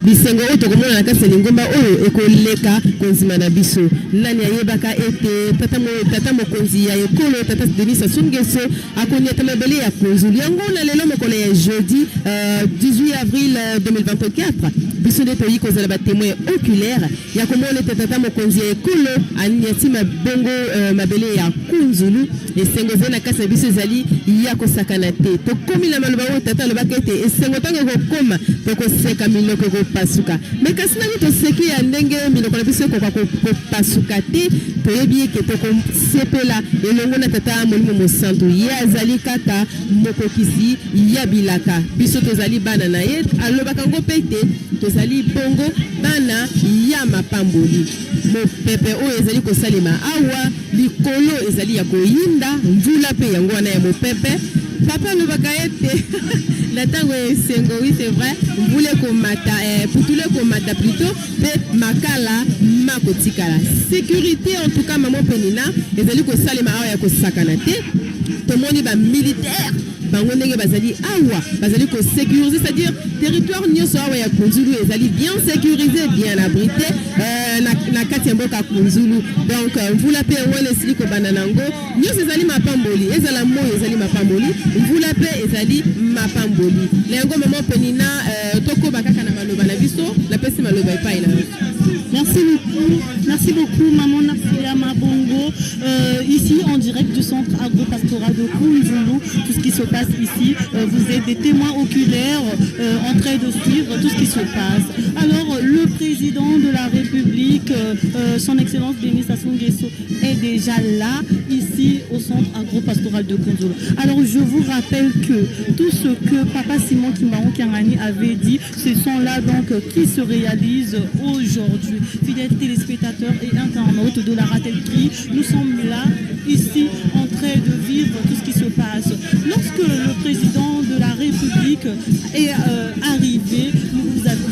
Bisengo oyo tokomona na kati ya lingomba oyo ekoleka kondima na biso. Nani ayebaka ete tata, tata mokonzi ya ekolo, tata Denis Sassou Nguesso, akoniata mabele ya Kunzulu yango na lelo mokolo ya jeudi 18 avril 2024? Biso nde toyi kozala ba temoins oculaires ya komona ete tata mokonzi ya ekolo aniati mabongo mabele ya Kunzulu. Esengo ezali na kati na biso ezali ya kosakana te. Tokomi na maloba oyo tata alobaka ete esengo ntango ekokoma, tokoseka minoko ekopasuka. Me kasi nani toseki ya ndenge minoko na biso ekoka kopasuka te? Toyebi eke tokosepela elongo na Tata Molimo Mosantu. Ye azali kaka mokokisi ya bilaka. Biso tozali bana na ye. Alobaka yango mpe ete tozali bongo bana ya mapamboli. Mopepe oyo ezali kosalema awa likolo ezali ya koyinda, mvula mpe yango wana ya mopepe. Papa alobaka ete na ntango ya esengo, oui c'est vrai, mvula ekomata, putulu ekomata plutot, mpe makala makotikala. Securite en tout cas, maman Penina, ezali kosalema awa ya kosakana te. Tomoni ba militaire bango ndenge bazali awa, bazali ko sécuriser, c'est-à-dire territoire nyonso awa ya Kunzulu ezali bien sécurisé, bien abrité na kati ya mboka Kunzulu. Donc mvula mpe yango wana esili kobanda nango. Nyonso ezali mapamboli, ezala moi ezali mapamboli, mvula mpe ezali mapamboli. Na yango, mama Penina, tokoba kaka na maloba na biso. Napesi maloba epai na yo. Merci beaucoup. Merci beaucoup, Maman Nafia Mabongo. Ici, en direct du centre agro-pastoral de Kunzulu, tout ce qui se passe ici, vous êtes des témoins oculaires en train de suivre tout ce qui se passe. Alors, le président de la République, son Excellence Denis Sassou Nguesso, est déjà là, ici, au centre agro-pastoral de Kunzulu. Alors, je vous rappelle que tout ce que Papa Simon Kimbangu Kiangani avait dit, ce sont là donc qui se réalisent aujourd'hui. Fidèles téléspectateurs et internautes de la Ratellerie, nous sommes là, ici, en train de vivre tout ce qui se passe. Lorsque le président de la République est arrivé,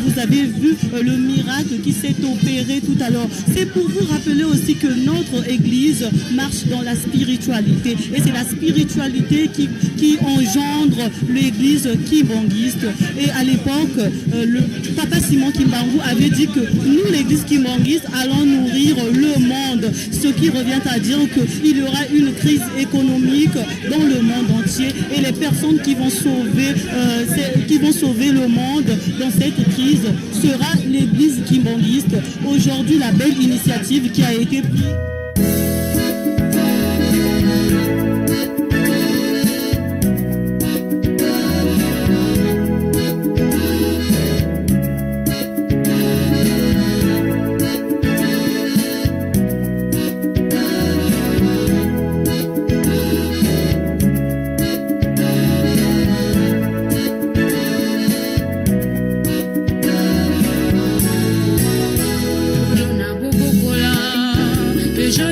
vous avez vu le miracle qui s'est opéré tout à l'heure. C'est pour vous rappeler aussi que notre église marche dans la spiritualité. Et c'est la spiritualité qui engendre l'église kimbanguiste. Et à l'époque, le papa Simon Kimbangu avait dit que nous, l'église kimbanguiste, allons nourrir le monde. Ce qui revient à dire qu'il y aura une crise économique dans le monde entier et les personnes qui vont sauver le monde dans cette crise sera l'église kimbanguiste. Aujourd'hui, la belle initiative qui a été prise. Déjà.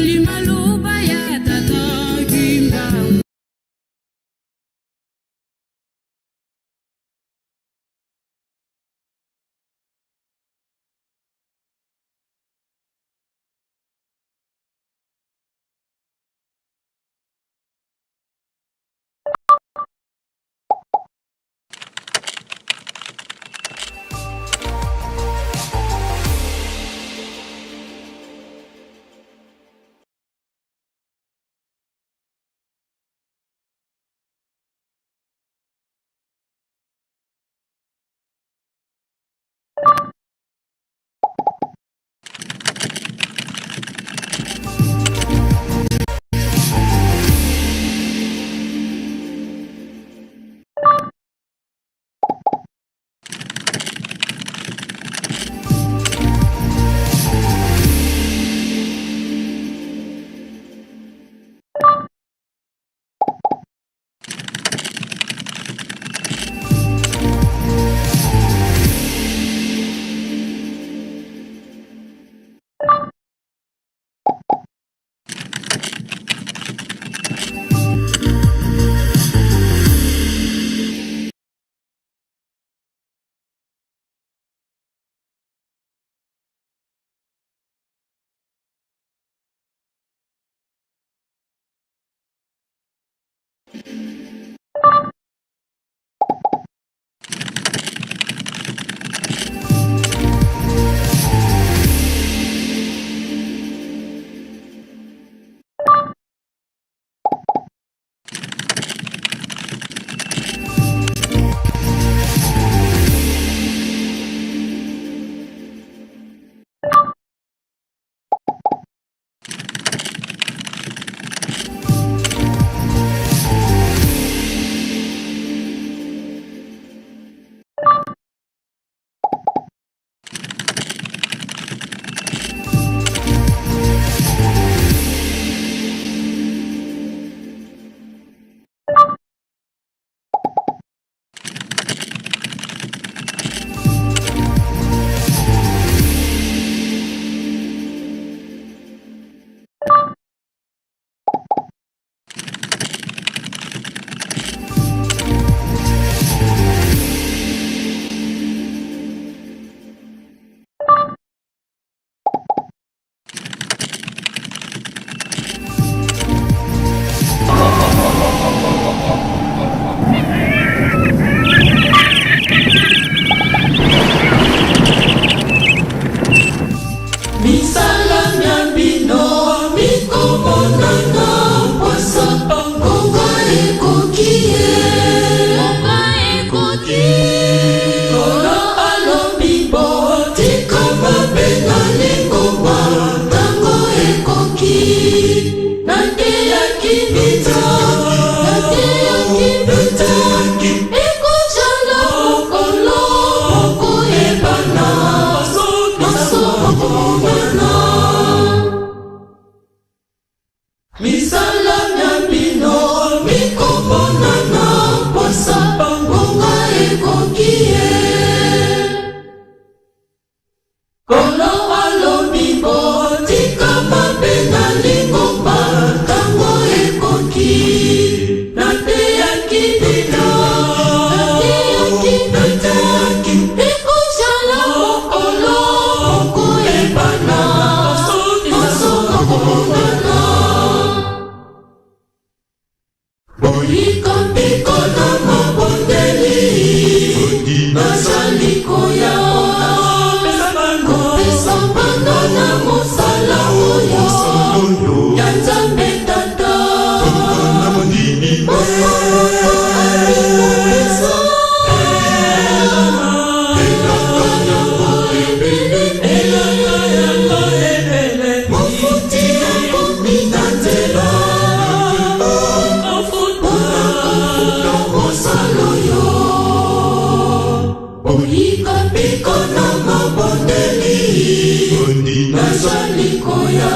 Nazali koya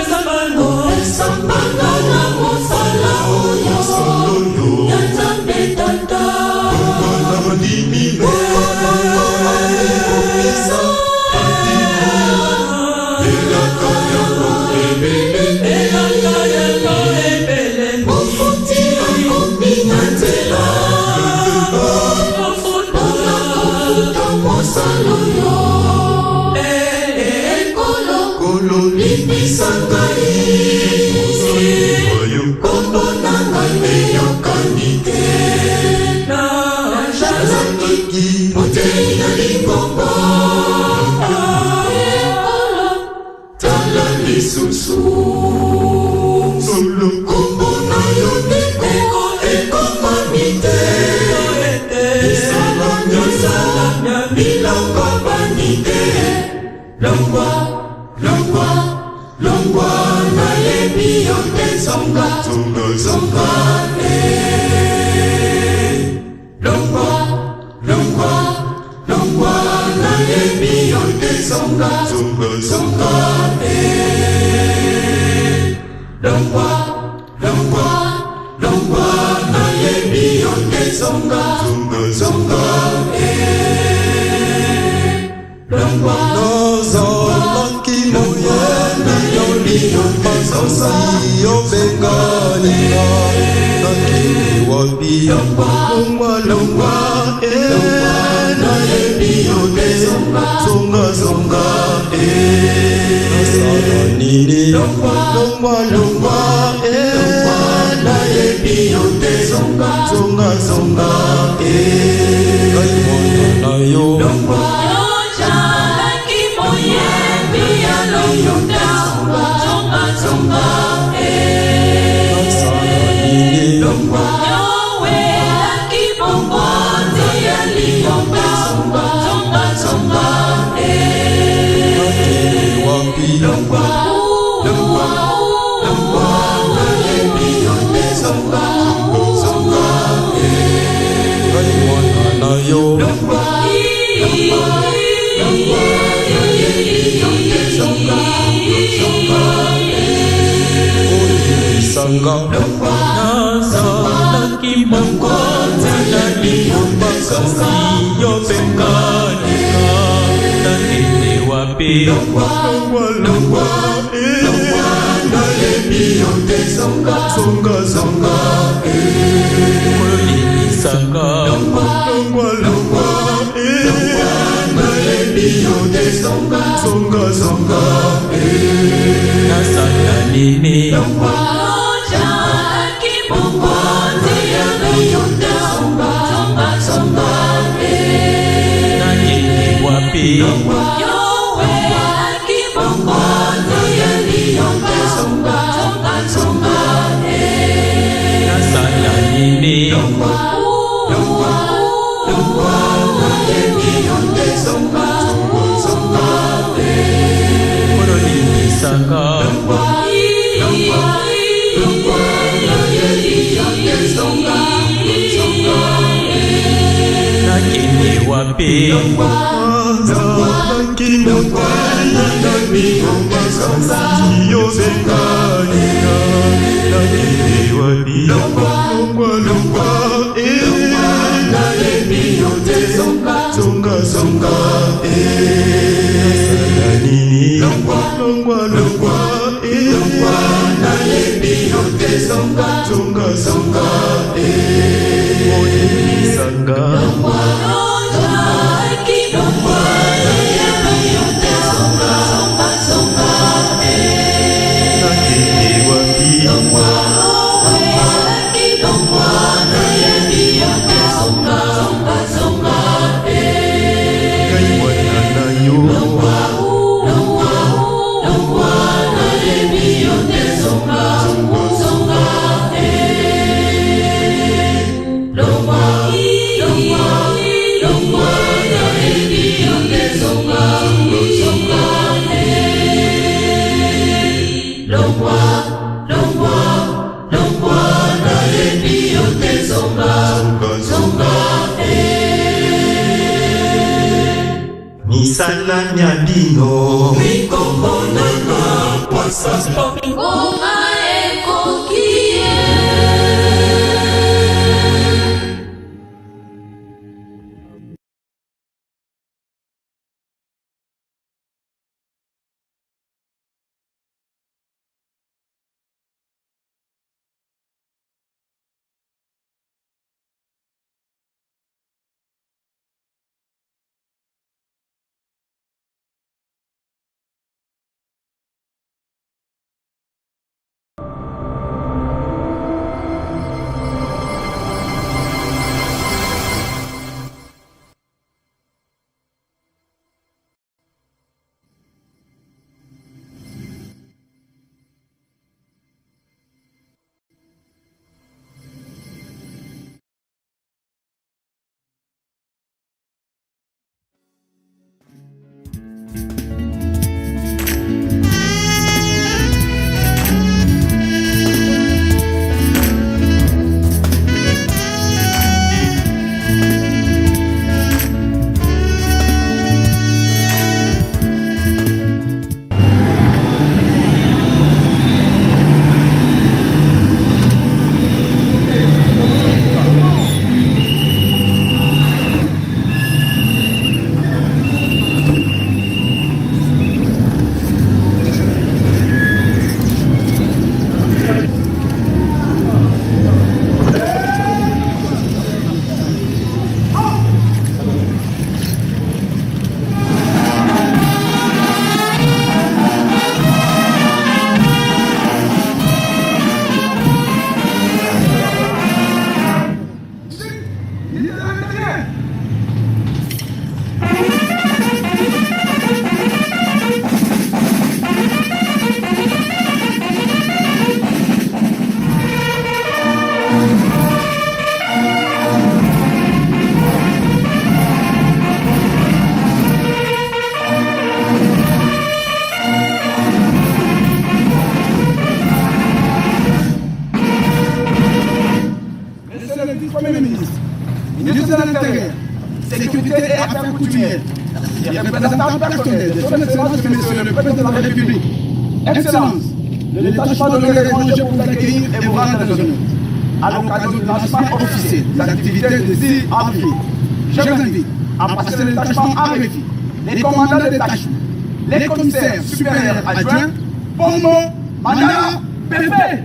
kopesa mbano na mosala oyo ya Nzambe Tata. Mofuti akomi na nzela mpona kofuta mosala oyo. Ekolo, limbisa ngai, kombo na ngai eyokani te. Nazalaki motei na lingomba. Ekolo, tala lisusu, kombo na yo ndeko ekomami te. Misala nyonso bilongobani te. Longwa, longwa, longwa, nayebi yo te. Zonga, zonga te. Longwa, longwa, longwa, nayebi yo te. Zonga, zonga te. Longwa, longwa, longwa, nayebi yo te. Zonga, zonga te. Longwa. Nazalaki moyembi, kasi obengani nga. Nakende wapi? Longwa, longwa e, nayebi yo te. Zonga, zonga e. Nasala nini? Longwa, longwa e, nayebi yo te. Zonga, zonga e, ngai mwana na yo. Ozalaki moyembi ya lokuta. Zonga, zonga. Nasala nini? Yowelaki mokonzi ya lingomba. Zonga, zonga. Nakende wapi? Longwa, longwa, nayebi yo te. Zonga, zonga. Ngai mwana na yo. Longwa, longwa, longwa, nayebi yo te. Zonga, zonga. Olimbisanga. Nazalaki mokonzi na lingomba, kasi obengani nga. Nakende wapi? Longwa, longwa e, nayebi yo te. Zonga, zonga, zonga e. Olimbisanga. Longwa, longwa e, nayebi yo te. Zonga, zonga, zonga e. Nasala nini? Ozalaki mokonzi ya lokuta. Zonga, zonga. Nakende wapi? Yowelaki mokonzi ya lingomba. Zonga, zonga. Nasala nini? Longwa, longwa, nayebi yo te. Zonga, zonga. Olimbisanga. Longwa, longwa, nayebi yo te. Zonga, zonga. Nakende wapi? Nazalaki motei na lingomba, kasi obengani nga. Nakende wapi? Longwa, longwa e, nayebi yo te. Zonga, zonga, zonga e. Nasala nini? Longwa, longwa, longwa e, nayebi yo te. Zonga, zonga, zonga e. Olimbisanga. Ozalaki mokonzi ya lokuta. Zonga, zonga. Nakende wapi? Ozalaki mokonzi ya lokuta. Zonga, zonga. Ngai mwana na yo. Longwa, longwa, nayebi yo te. Zonga, zonga. Longwa, longwa. Misala mya bino. Mikomonana pwasa. Ngonga ekoki ye. Monsieur le vice-premier ministre, ministre de l'Intérieur, Sécurité et Affaires coutumières, et représentant personnel de son Excellence Monsieur le Président de la République, Excellence, le détachement de l'honneur est rangé pour vous accueillir et vous rendre les honneurs. À l'occasion du lancement officiel des activités de 6 avril, je vous invite à passer le détachement en revue, les commandants de détachement, les commissaires supérieurs adjoints, Pomo, Mandala, Pépé.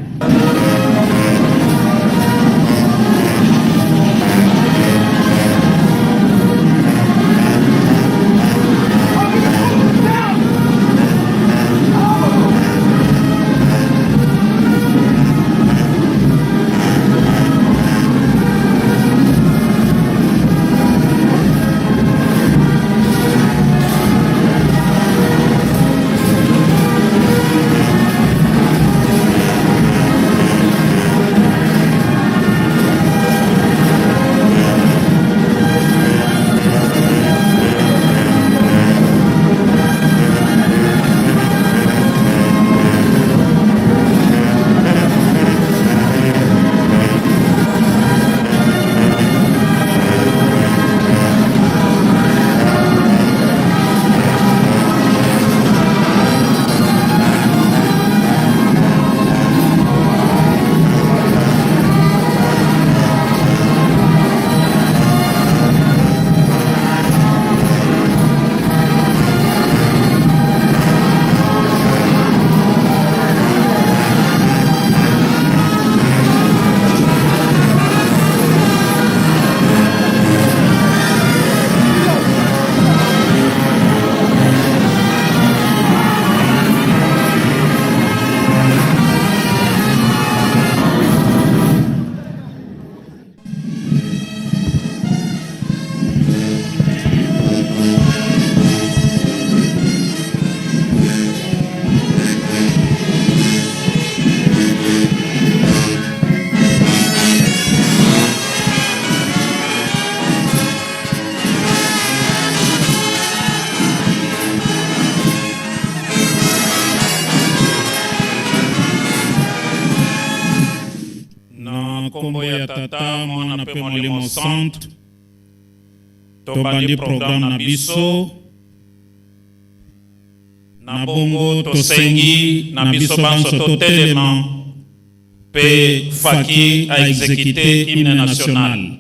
Na nkombo ya Tata, Mwana mpe Molimo Santu, tobandi programme na biso. Na bongo tosengi na biso banso totelema mpe faki a exécuter hymne national.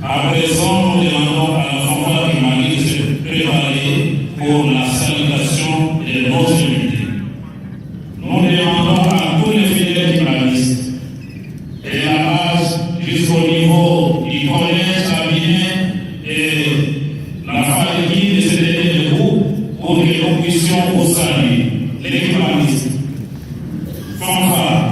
À présent, nous demandons à la fanfare du Mali de se préparer pour la salutation de nos invités. Nous demandons à tous les fidèles kimbanguistes, de la base jusqu'au niveau du collège cabinet et la famille de se tenir debout pour que nous puissions vous saluer. Les kimbanguistes, fanfare.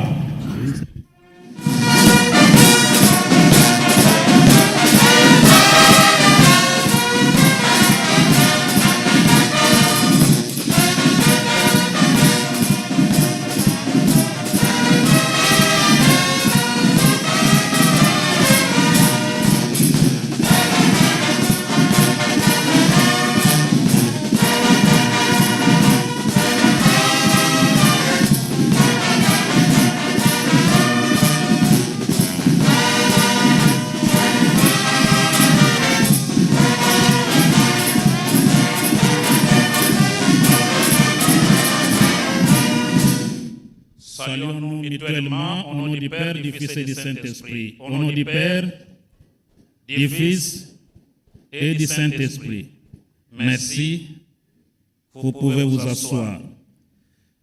Saluons-nous mutuellement au nom du Père, du Fils et du Saint-Esprit. Au nom du Père, du Fils et du Saint-Esprit. Merci. Vous pouvez vous asseoir.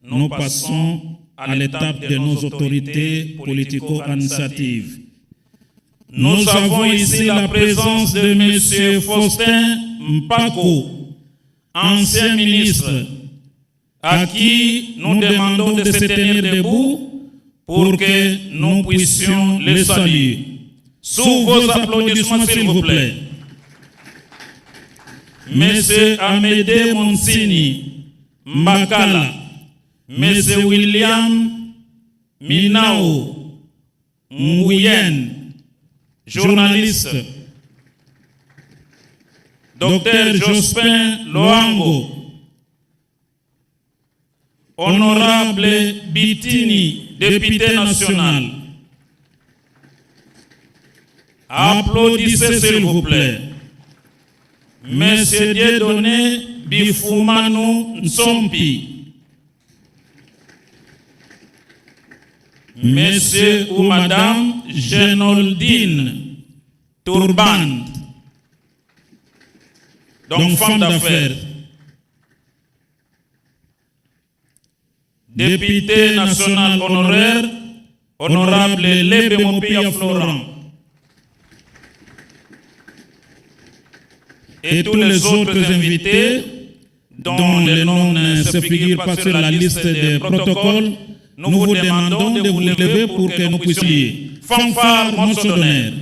Nous passons à l'étape de nos autorités politico-administratives. Nous avons ici la présence de M. Faustin Mpako, ancien ministre, à qui nous demandons de se tenir debout pour que nous puissions le saluer. Sous vos applaudissements, s'il vous plaît. Monsieur Amédée Monsini Mbakala, Monsieur William Minao Nguyen, journaliste, Docteur Jospin Loango, Honorable Bitini, député national. Applaudissez s'il vous plaît. Monsieur Dieudonné Bifoumano Nsompi. Monsieur ou Madame Genoldine Tourban. Donc, femme d'affaires. Député national honoraire, honorable Lebe Mopia Florent. Et tous les autres invités dont les noms ne se figurent pas sur la liste des protocoles, nous vous demandons de vous lever pour que nous puissions. Fanfare, morceau d'honneur.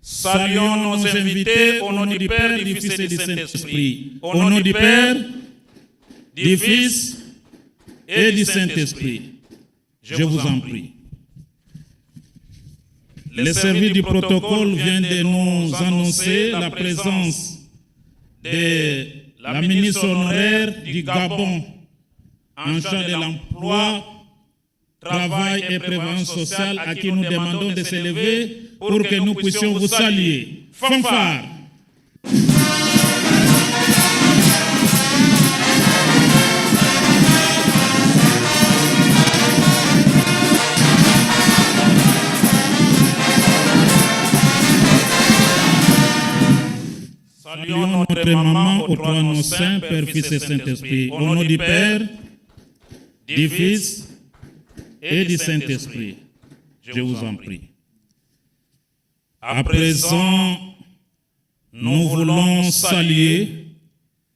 Saluons nos invités au nom du Père, du Fils et du Saint-Esprit. Au nom du Père, du Fils et du Saint-Esprit. Je vous en prie. Le service du protocole vient de nous annoncer la présence de la ministre honoraire du Gabon en charge de l'emploi, travail et prévoyance sociale à qui nous demandons de se lever pour que nous puissions vous saluer. Fanfare. Saluons notre maman aux trois noms saints, Père, Fils et Saint-Esprit. Au nom du Père, du Fils et du Saint-Esprit. Je vous en prie. À présent, nous voulons saluer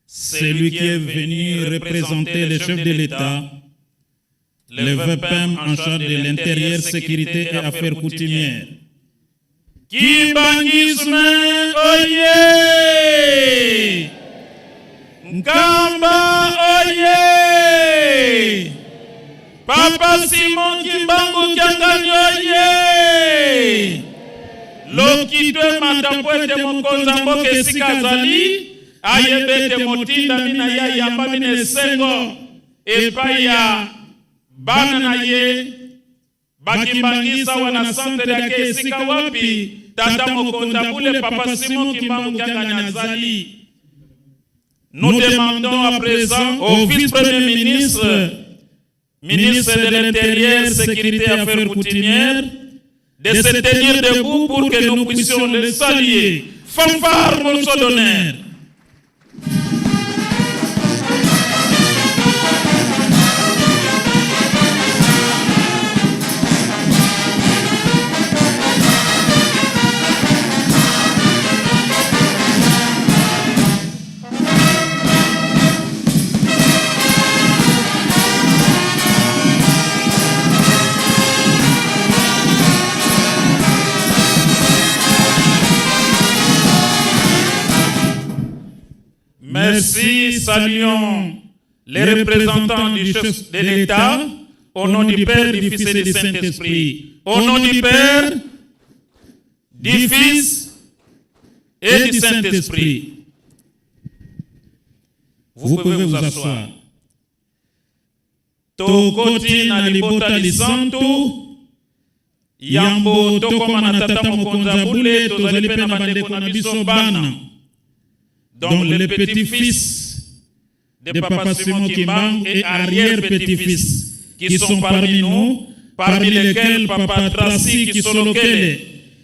celui qui est venu représenter le chef de l'État, le VPM en charge de l'intérieur, sécurité et affaires coutumières. Kimbanguisme oye! Nkamba oye! Papa Simon Kimbangu Kiangani oye! Lokito emata mpo ete mokonzi ya mboka esika azali ayeba ete motindami na ye ayambami na esengo epai ya bana na ye Bakimbangiste awa na centre d'accueil esika wapi tata mokonzi ya bule papa Simon Kimbangu Kiangani azali. Nous demandons à présent au vice-premier ministre, ministre de l'Intérieur, Sécurité et Affaires coutumières, de se tenir debout pour que nous puissions le saluer. Fanfare, morceau d'honneur. Merci, saluons les représentants du chef de l'État au nom du Père, du Fils et du Saint-Esprit. Au nom du Père, du Fils et du Saint-Esprit. Vous pouvez vous asseoir. Tokoti na libota lisantu yambo tokoma na tata mokonzi ya bule tozali mpe na bandeko na biso bana donc le petit-fils de Papa Simon Kimbangu et arrière-petit-fils qui sont parmi nous, parmi lesquels Papa Tracy Kisolokele.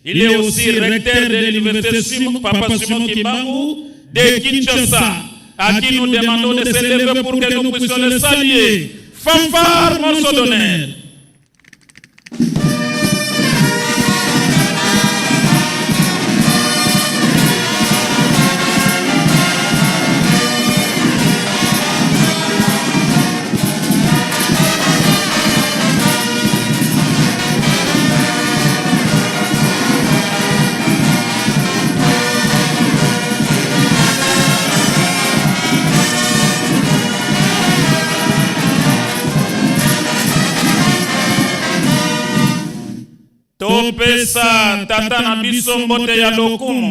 Il est aussi recteur de l'université Papa Simon Kimbangu de Kinshasa, à qui nous demandons de se lever pour que nous puissions le saluer. Fanfare, morceau d'honneur. Topesa tata na biso mbote ya lokumu.